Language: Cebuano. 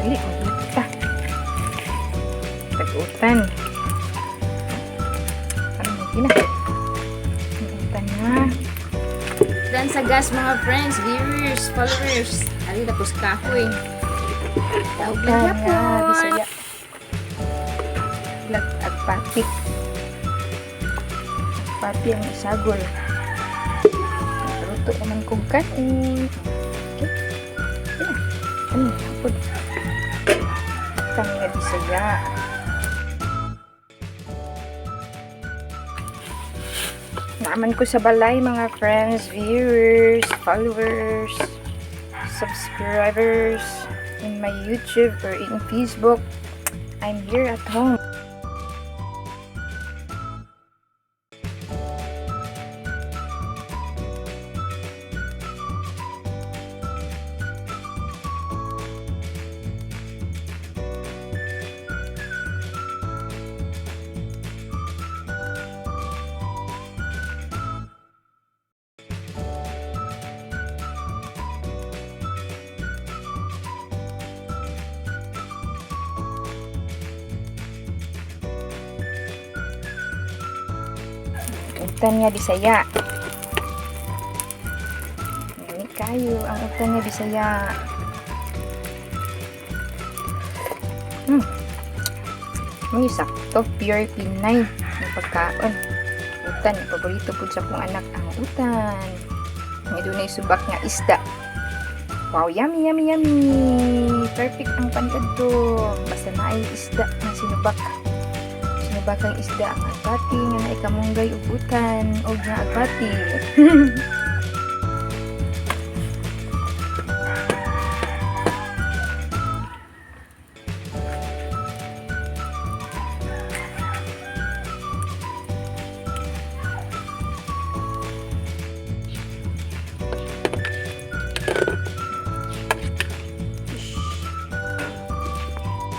Dali, magluto ta. Tag-utan. Ano mo kina? Utan na. Dan sa gas, mga friends, viewers, followers. Ali tapos kahoy. Daog lang Utan nga, yapon. Bisaya. Lat agpati. Agpati ang isagol. Luto naman kong kanin. Okay. Yeah. Ano yapon? Utan nga Bisaya. Naaman ko sa balay, mga friends, viewers, followers, subscribers in my YouTube or in Facebook. I'm here at home. Utan nga Bisaya. Ngani kayo ang utan nga Bisaya. May sakto, pure Pinay ang pagkaon. Utan, paborito pud sa akong anak ang utan. May dunay subak nga isda. Wow, yummy, yummy, yummy. Perfect ang panikadto. Basta naay isda nga sinubak. Sinubak ang isda ang agbati nga naay kamunggay ug utan og nga agbati.